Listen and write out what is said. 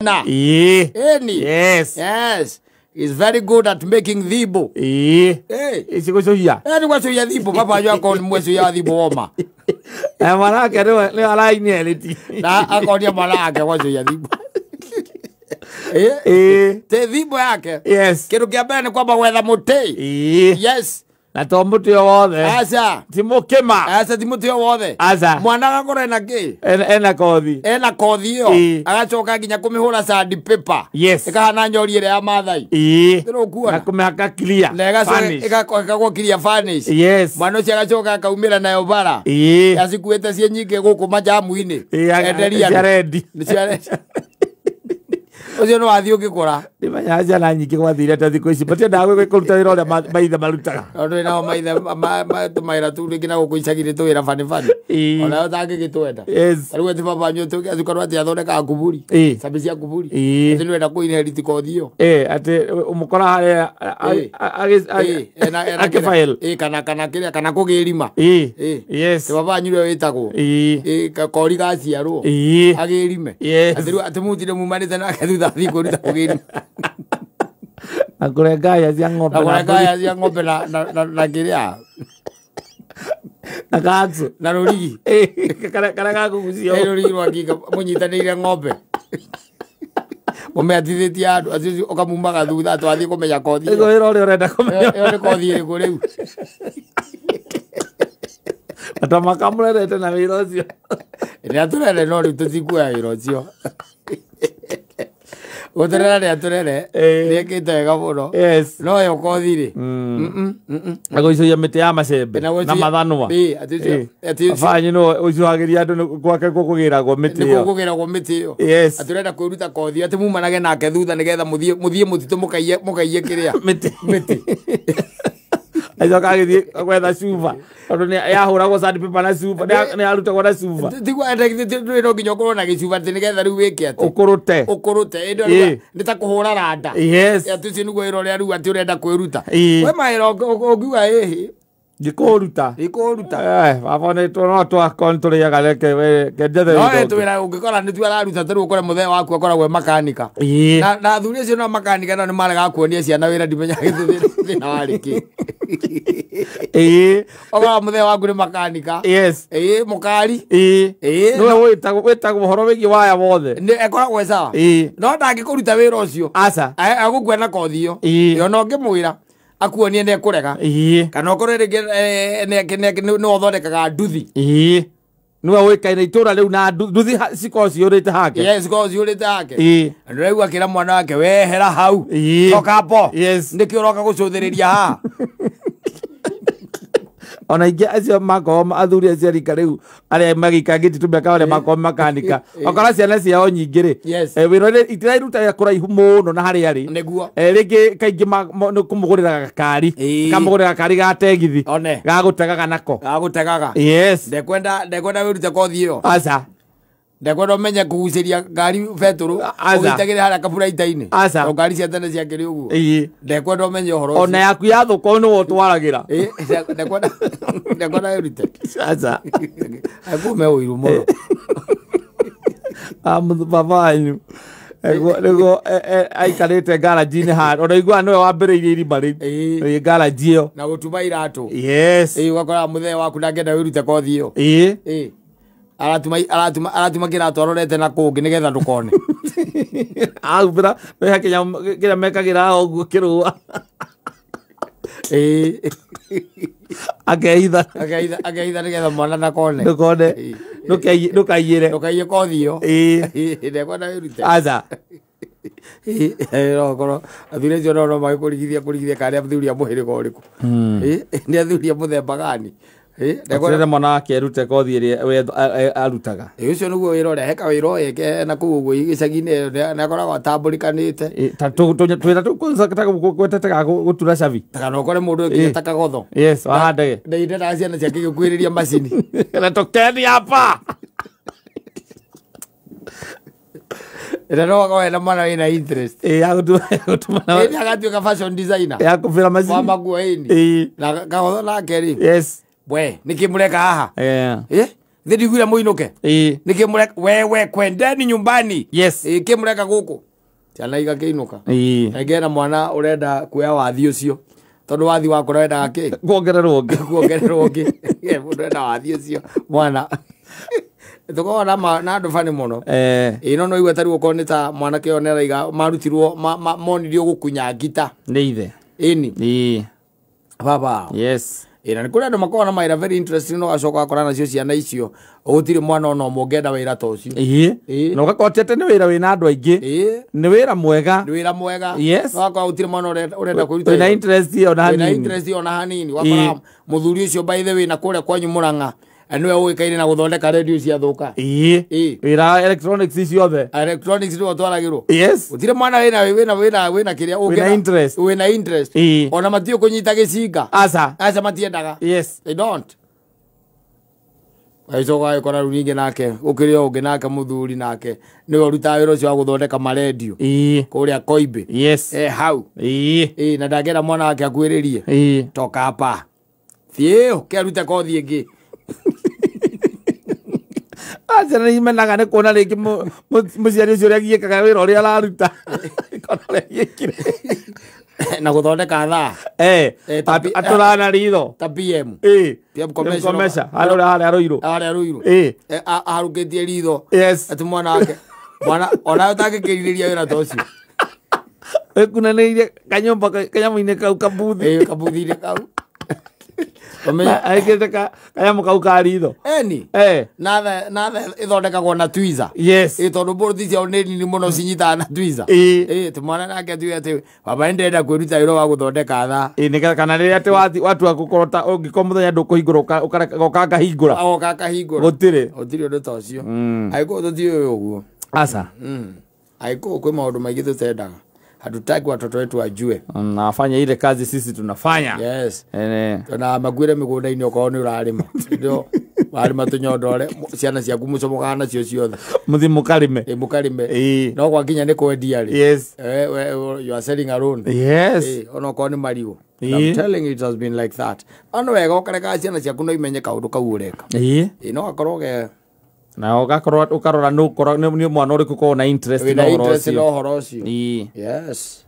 Na. Ĩĩ. Eni. Yes. Yes. He's very good at making thibo. Ĩĩ. Eh. Ici gũcũhia. Eh, ni gwacuia thibo baba wanyu akorwo nĩ mwacuia wa thibo woma. Na mwana wake nĩwe arainheriti. Na akonia mwana wake gwacuia thibo. Eh. Ĩĩ. Te thibo yake. Yes. Kĩndũ kĩa mbere nĩ kwamba gwetha mũtĩ. Ĩĩ. Yes. Na to mũtĩ o wothe. Aca. Ti mũkĩma. Aca ti mũtĩ o wothe. Aca. Mwana agakorwo ena kĩ? Ena kothi. Ena kothi ĩyo. Ĩĩ. Agacoka nginya kũmĩhũra sandpaper. Yes. Ĩkahana nyori ĩrĩa ya Maathai. Ĩĩ. Ndĩrũkuona. Na kũmĩhaka clear. Na ĩgacoka Varnish. ĩgakwo clear varnish. Yes. Mwana ũcio agacoka akaumĩra nayo bara. Ĩĩ. Acikuĩte ciĩ nyingĩ gũkũ majamu-inĩ. Ĩĩ, Enderia andũ. cia rendi. Nĩ cia rendi. Ũcio nĩ wathiĩ ũgĩkũra. Ndimenyaga ciana nyingĩ gwathire ta thikũ ici matiendaga kũruta wĩra ũrĩa maithe marutaga. Tondũ nao maithe tũmawĩra tũu rĩngĩ na gũkũ icagi-inĩ tũwĩra bani bani. Ĩĩ. Onayo ũtangĩgĩtwenda. Yes. Ta rĩu atĩ baba wanyu atĩ atĩ athondekaga kuburi. Ĩĩ. Cabi cia kuburi. Ĩĩ. Atĩ nĩwenda kũ-inherit kothi ĩyo. Ĩĩ, atĩ ũmũkora harĩa Ĩĩ. Ĩĩ, ena akĩbail. Ĩĩ, kana kĩrĩa kana kũgĩrima. Ĩĩ. Ĩĩ. Yes. Atĩ baba wanyu ũrĩa wĩtagwo. Ĩĩ. Ĩĩ, kori gaciarwo. Ĩĩ. Agĩrime. Yes. Atĩ rĩu atĩ mũtinde mumanĩte nake thutha athiĩ kwĩruta kũgĩrima. Na kũrenga hĩa cia ng'ombe Na na kũrenga mbũri. hĩa cia ng'ombe na kĩrĩa. Na kaksu. Na rũrigi. Ĩĩ, karĩa gakũgucio. Ĩĩ, rũrigi rwa ngingo mũnyitanĩire ng'ombe. Mũmĩatithĩtie andũ acio ũkamumaga thutha atĩ wathiĩ kũmenya kothi Nĩguo ĩyo. wĩra ũrĩa ũrenda kũmenya. Ĩyo nĩ kothi ĩrĩkũ rĩu? Na to makamũrerete na wĩra ũcio. Nĩ atũrere no rĩu tũtikuoya wĩra ũcio. Gũtũrera nĩ atũrere. Ĩĩ. Nĩ ekĩte wega mũno. Yes. No ĩyo kothi rĩ. Na gũicũhia mĩtĩ ya macembe Na na gũicũhia- mathanwa. Ĩĩ, atĩ ũcio- Ĩĩ. atĩ ũcio- Baba wanyu nĩwe ũicũhagĩria andũ gwake kũgĩragwo mĩtĩ nĩkuo ĩyo. kũgĩragwo mĩtĩ ĩyo. Yes. Atĩ ũrenda kwĩruta kothi atĩ mumanage nake thutha nĩgetha mũthiĩ mũtitũ mũkaiye kĩrĩa. Mĩtĩ. Mĩtĩ. Acoka agĩthiĩ gwetha cuba tondũ nĩ yahũragwo sandpaper na cuba, nĩ yarutagwo na cuba. Tiguo ndũrĩ no nginya ũkorwo na gĩcuba atĩ nĩgetha rĩu wĩke atĩ. Ũkũrũte. Ũkũrũte. Ĩndĩ Ĩĩ. nĩ ta kũhũra randa. Yes. Atĩ ũcio nĩguo wĩra ũrĩa rĩu atĩ ũrenda kwĩruta. Ĩĩ. Kwĩ mawĩra ũngiuga ĩhĩ. Ngĩkũruta. Ngĩkũruta. Eh, baba nĩ no twakorwo nĩtũrĩaga reke we ke njethe No wĩra nĩ ũngĩ. twĩra ũngĩkora nĩtuo araruta ta rĩu ũkore mũthee waku akoragwo e makanika. Ĩĩ. Na athuri acio no makanika no nĩmaregaga kuonia ciana wĩra ndimenyaga thĩna warĩ kĩ. Ĩĩ. Ũkora mũthee waku nĩ makanika. Yes. Ĩĩ, mũkari. Ĩĩ. Ĩĩ. Nĩwe wĩtagwo ũhoro wĩgiĩ waya wothe. Nĩ ĩkoragwo ĩ sawa. Ĩĩ. No ndangĩkũruta wĩra ũcio. Aca. Agũkua na kothi ĩyo. Ĩĩ. Ona ũngĩmwĩra akuonie nĩ ekũrega. Ĩĩ. Kana ũkorwo rĩngĩ nĩwe ũthondekaga nduthi. Ĩĩ. Nĩwe ũĩkaine itũra rĩu na nduthi cikoragwo ciyũrĩte hake. Yes, cikoragwo ciyũrĩte hake. Ĩĩ. Na ndĩraigua akĩra mwana wake wehera hau. Ĩĩ. Toka hapo. Yes. Nĩkĩo ũroka gũcũthĩrĩria haha. Ona ingĩ acio makorwo athuri acio a rika rĩu arĩa magĩikangĩtie tũmĩaka arĩa makorwo makanika. Okora ciana ciao nyingĩ rĩ. Yes. Wĩra ũrĩa itirairuta kũraihu mũno na harĩa arĩ. Nĩguo. Rĩngĩ kaingĩ nĩ kũmũgũrĩra gakari. Ĩĩ. Kamũgũrĩra gakari ga tegithi. One. Ga gũtegaga nako. Ga gũtegaga. Yes. Ndekwenda wĩrute kothi ĩyo. Aca. Ndekwenda ũmenye kũgucĩria ngari betũrũ. Aca. Ũgĩitagĩrĩra harĩa kaburaita-inĩ. Aca. Tondũ ngari cia tene ciakĩrĩ ũguo. Ĩĩ. Ndekwenda ũmenye ũhoro ũcio. Ona yaku yathũka nĩwe ũtwaragĩra. Ĩĩ, ndekwenda wĩrute. Aca. Akume ũiru mũno. Baba wanyu. Nĩguo aikarĩte garage-inĩ handũ. Ona iguaga nĩwe wambĩrĩirie irima rĩu. Ĩĩ. Ĩĩ, garage ĩyo. Na gũtuma iratũ. Yes. Ĩĩ, ũgakora mũthee waku ndangĩenda wĩrute kothi ĩyo. Ĩĩ. Ĩĩ. Aratuma kĩratũ arorete na kũngĩ nĩgetha ndũkone. Ahumbĩra he kĩrĩa mekagĩra ũguo kĩrũa. Ĩĩ. Akehitha. Akehitha nĩgetha mwana ndakone. Ndũkone. Ĩĩ. Ndũkaiyĩre. Ndũkaiye kothi ĩyo. Ĩĩ. Ĩĩ, ndekwenda wĩrute. Aca. Ĩĩ, no ũkorwo athuri acio no magĩkũrigithia kũrigithia kana nĩ athuri a mũhĩrĩga ũrĩkũ. Ĩĩ, nĩ athuri a mũthemba gani. Ĩĩ, ndekwenda Atĩrĩre mwana wake erute kothi ĩrĩa we arutaga. Ĩĩ, ũcio nĩguo wĩra ũrĩa heka wĩra ũyũ eke na kũu ũguo gĩcagi-inĩ nĩ akoragwo atambũrĩkanĩte. Ta twĩra tũu ga gũtura cabi. Ta kana ũkore mũndũ ũngĩ ta kagotho. Yes, wa ndege. Ndendaga ciana ciake igĩkuhĩrĩria macini. Na tokeni hapa. Ĩrĩa no akorwo ena mwana wĩna interest. Ĩĩ, ya gũtuma Ĩĩ, agatuĩka fashion designer. Ya kũbĩra macini. Wa maguo ĩni. Ĩĩ. Na kagotho nake rĩ. Yes. We, nĩkĩ mũreka haha? Yeah. Ĩĩ, Thĩ ndiguire mũinũke. Ĩĩ. Nĩkĩ mũreka wewe kwendeni nyumbani. Yes. Ĩ kĩ mũreka gũkũ? Ciana igakĩinũka. Ĩĩ. Na ngena mwana ũrenda kuoya wathi ũcio. Tondũ wathi wakwa ũrendaga kĩ? Kuongererwo ũngĩ. Kuongererwo ũngĩ. Mũndũ enda wathi ũcio mwana. Tũkoragwo na andũ bani mũno. Eh. Ĩ no no igua ta rĩu okorwo nĩ ta mwanake ũyũ nĩaraiga marutirwo monirio gũkunya ngita. Nĩ ithe. Ĩni. Ĩĩ. Baba. Yes. Ĩ na nĩ kũrĩ andũ makoragwo na mawĩra very interesting no gacoka gakora nacio ciana icio gũtirĩ mwana ona ũmwe ũngĩenda wĩra ta ũcio. Ĩĩ. Ĩĩ. Na ũgakorwo ti atĩ nĩ wĩra wĩna andũ aingĩ. Ĩ. Nĩ wĩra mwega. Nĩ wĩra mwega. Yes. No gakorwo gũtirĩ mwana ũrenda kwĩruta Wĩna wĩra. interest ona Wĩna hanini. interest ona hanini. Wakora mũthuri ũcio by the way na kũrĩa kwanyu Mũrang'a nĩwe ũĩkaine na gũthondeka radio ciathũka. Ĩĩ. Ĩĩ. Wĩra electronics ciothe. Electronics nĩwe ũtwaragĩrwo. Yes. Gũtirĩ mwana wĩna wĩna wĩna wĩna kĩrĩa Wĩna interest. Wĩna interest. Ĩĩ. Ona matiũĩ kũnyita gĩcinga. Aca. Aca matiendaga. Yes. They don't. Agĩcoka agĩkora rĩu ningĩ nake gũkĩrĩ o ũngĩ nake mũthuri nake nĩwe ũrutaga wĩra ũcio wa gũthondeka marendio Ĩĩ. kũrĩa Koimbĩ. Yes. Eh hau. Ĩĩ. Ĩĩ na ndangĩenda mwana wake akuĩrĩrie. Ĩĩ. Toka hapa. Thiĩ ũkĩarute kothi ĩngĩ. Aca nĩ imenaga nĩ kuona rĩngĩ mũciari ũcio ũrĩa agiĩkaga wĩra ũrĩa araruta. Kona ũrĩa agiĩkire. Na gũthondeka thaa. Eh. Eh, Atũrana ritho. Ta PM. Ĩĩ. PM commercial. Commercial. Harĩa ũrĩa harĩa Ruiru. Harĩa Ruiru. Ĩĩ. Aharũkĩtie ritho. Yes. Atĩ mwana wake. Mwana onawe ũtangĩkĩrirĩria wĩra ta ũcio. Wĩkunanĩirie kanyũmba kanyamũ-inĩ kau kabuthi. Ĩĩ kabuthi-inĩ kau. Ũmenye. Ekĩrĩte kanyamũ kau ka ritho. Eni. Eh. Na tha ĩthondekagwo na twiza. Yes. Ĩ tondũ mbũrũti ciao nĩ nini mũno cinyitaga na twiza. Ĩĩ. Ĩ atĩ mwana nake atuge atĩ baba nĩ ndĩrenda kwĩruta wĩra wa gũthondeka thaa. Ĩĩ nĩ kana rĩrĩa atĩ watua gũkorwo ta ũngĩkorwo mũthenya ndũkũhingũra ũgoka akahingũra. Agoka akahingũra. Gũtirĩ. Gũtirĩ ũndũ ta ũcio. Agĩkũyũ tũtiũĩ ũguo. Aca. Agĩkũyũ kwĩ maũndũ maingĩ tũtendaga. Hatutaki watoto wetu wajue. Na afanye ile kazi sisi tunafanya. Yes. Eh. Na makuire mĩgũnda-inĩ okorwo nĩ ũrarĩma. Ndio warĩma tũnyondore ciana ciaku mũcomokaga nacio ciothe. Mũthiĩ mũkarĩme. Ĩ mũkarĩme. Ĩĩ. No gwakinya nĩ kwendia rĩ. Yes. You are selling alone. Yes. Ĩ ona okorwo nĩ marigũ. Ĩĩ. I'm telling you it has been like that. No wega ũkarekaga ciana ciaku no imenye kaũndũ kau ũreka. Ĩĩ. Ĩ no gakorwo ge Na ũgakorwo ũkarora nĩ mwana ũrĩkũ ũkoragwo na interest wĩna na ũhoro interest na ũcio. ũhoro ũcio. Ĩĩ. Yes.